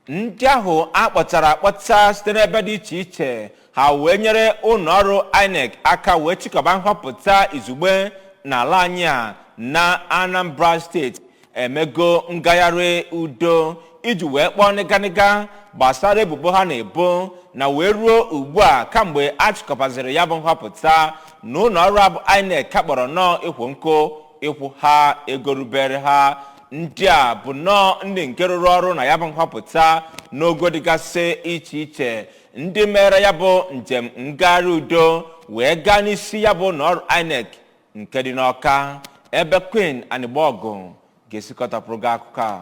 Ndị ahụ akpọtara akpọta site n'ebe dị iche iche ha wee nyere ụlọ ọrụ INEC aka wee chịkọba nhọpụta izugbe n'ala anyị a na Anambra Steeti emego ngagharị udo iji wee kpọọ nịganịga gbasara ebubo ha na-ebo na wee ruo ugbu a kamgbe a chịkọbaziri ya bụ nhọpụta na ụlọ ọrụ abụ INEC ka kpọrọ nnọọ ịkwụ nkụ ịkwụ ha ego rubere ha. Ndị a bụ nnọọ ndị nke rụrụ ọrụ na ya bụ nhọpụta n'ogo dịgasị iche iche, ndị mere ya bụ njem ngagharị udo wee gaa n'isi ya bụ ụlọ ọrụ INEC nke dị n'Ọka, ebe Queen Anịgbọgụ ga-esikọtapụrụ gị akụkọ a.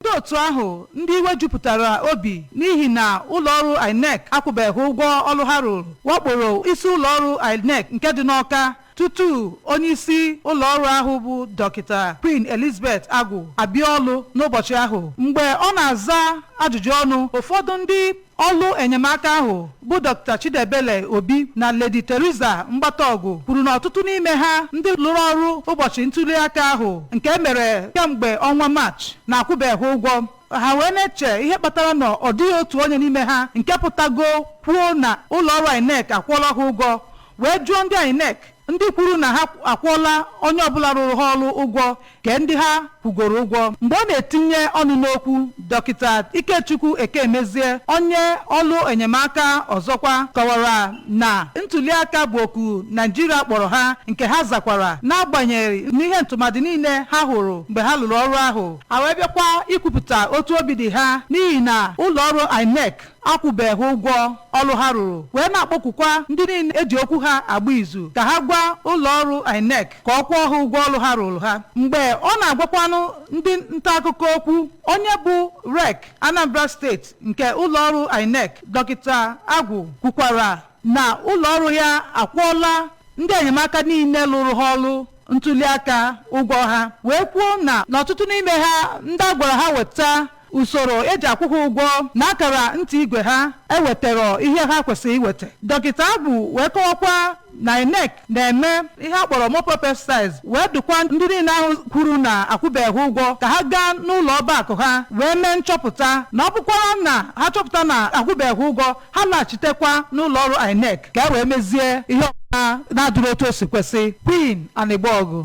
Ndị otu ahụ ndị iwe jupụtara obi n'ihi na ụlọọrụ INEC akwụbeghị ụgwọ ọrụ ha rụrụ wakporo isi ụlọọrụ INEC nke dị n'Ọka tutu onyeisi ụlọọrụ ahụ bụ Dọkịta Queen Elizabeth Agwu abịa ọlụ n'ụbọchị ahụ. Mgbe ọ na-aza ajụjụ ọnụ ụfọdụ ndị ọlụ enyemaka ahụ bụ Dr. Chidebele Obi na Lady Teresa Mgbataọgụ kwuru na ọtụtụ n'ime ha ndị lụrụ ọrụ ụbọchị ntuli aka ahụ nke emere kemgbe ọnwa Maachị na-akwụbeghị ụgwọ ha, wee na-eche ihe kpatara na ọ dịghị otu onye n'ime ha nke pụtago kwuo na ụlọọrụ INEC akwụọla ha ụgwọ, wee jụọ ndị INEC ndị kwuru na ha akwụọla onye ọbụla rụrụ ha ọrụ ụgwọ ke ndị ha kwugoro ụgwọ. Mgbe ọ na-etinye ọnụ n'okwu, Dọkịta Ikechukwu Ekemezie, onye ọlụ enyemaka ọzọkwa, kọwara na ntuliaka bụ oku Naijiria kpọrọ ha nke ha zakwara n'agbanyeghị n'ihe ntụmadị niile ha hụrụ mgbe ha lụrụ ọrụ ahụ, ha wee bịakwa ikwupụta otu obi dị ha n'ihi na ụlọ ọrụ INEC akwụbeghị ụgwọ ọrụ ha rụrụ, wee na-akpọkwukwa ndị niile eji okwu ha agba izu ka ha gwa ụlọ ọrụ INEC ka ọ kwụọ ha ụgwọ ọrụ ha rụrụ ha. Mgbe ọ na-agwakwanụ ndị nta akụkọ okwu, onye bụ REC Anambra Steeti nke ụlọ ọrụ INEC, Dọkịta Agwụ, kwukwara na ụlọ ọrụ ya akwụọla ndị enyemaka niile lụrụ ha ọrụ ntuli aka ụgwọ ha, wee kwuo na n'ọtụtụ n'ime ha ndị a gwara ha weta usoro eji akwụ ha ụgwọ na akara ntị igwe ha ewetara ihe ha kwesịrị iweta. Dọkịta Agwụ wee kọwakwa na INEC na-eme ihe a kpọrọ mop-up exercise, wee dụkwa ndị niile ahụ kwuru na akwụbeghị ụgwọ ka ha gaa n'ụlọ ọba akụ ha wee mee nchọpụta, na ọ bụkwara na ha chọpụta na akwụbeghị ụgwọ, ha laghachitekwa n'ụlọ ọrụ INEC ka e wee mezie ihe ọbụla na-adịrị otu o si kwesị. Queen Anịgbọgụ.